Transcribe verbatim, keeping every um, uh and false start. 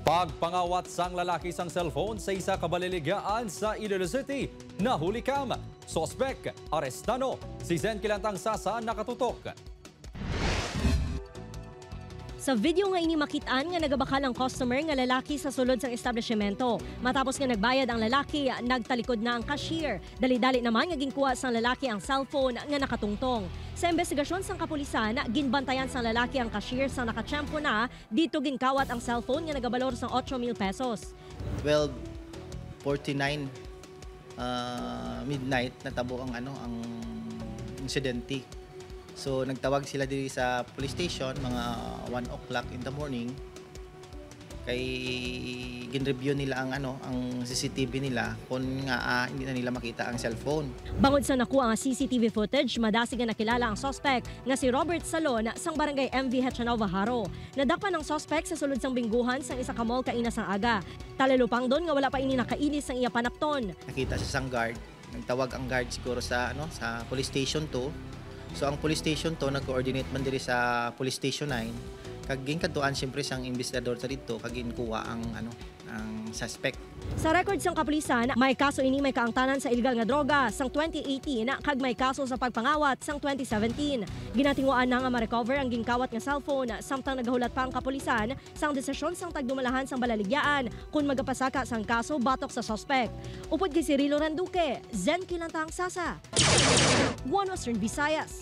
Pagpangawat sang lalaki sang cellphone sa isa ka baliligyaan sa Iloilo City, nahuli kam. Suspek, arestado. Si Zen Kilantang Sasa nakatutok. Sa video nga ini, makit-an nga nagabakal ang customer nga lalaki sa sulod sang establishmento. Matapos nga nagbayad ang lalaki, nagtalikod na ang cashier. Dali-dali naman nga ginkuha sang lalaki ang cellphone nga nakatungtong. Sa imbestigasyon sang kapulisan, ginbantayan sang lalaki ang cashier sang nakatiyempo na. Didto ginkawat ang cellphone nga nagabalor sang otso mil pesos. Twelve forty-nine, ah, midnight, natabo ang, ano, ang insidente. So nagtawag sila diri sa police station mga one o'clock in the morning. Kay ginreview nila ang, ano, ang C C T V nila kung nga, ah, hindi na nila makita ang cellphone. Bangod sa nakuha nga C C T V footage, madasig nga nakilala ang suspect nga si Robert Salon sang barangay M V Hechanova, Jaro. Nadakpan ang suspect sa sulod sang bingguhan sang isa ka mall kaina sang aga. Talupangdon nga wala pa ini nakailis sang iya panapton. Nakita sa sang guard. Nagtawag ang guard siguro sa, ano, sa police station two. So ang police station two nag-coordinate man diri sa police station nine. Kag ginkadtuan siyempre sang investigador sa didto kag ginkuha ang, ano, ang suspect. Sa record sang kapulisan, may kaso ini may kaangtanan sa illegal nga droga sang twenty eighteen kag may kaso sa pagpangawat sang twenty seventeen. Ginatinguan na nga ma-recover ang ginkawat nga cellphone, samtang nagahulat pa ang kapulisan sang desisyon sang tagdumalahan sang balaligyaan kon magapasaka sang kaso batok sa suspek. Upod kay Cirilo Randuque, Zen Kilantang Sasa, One Western Visayas.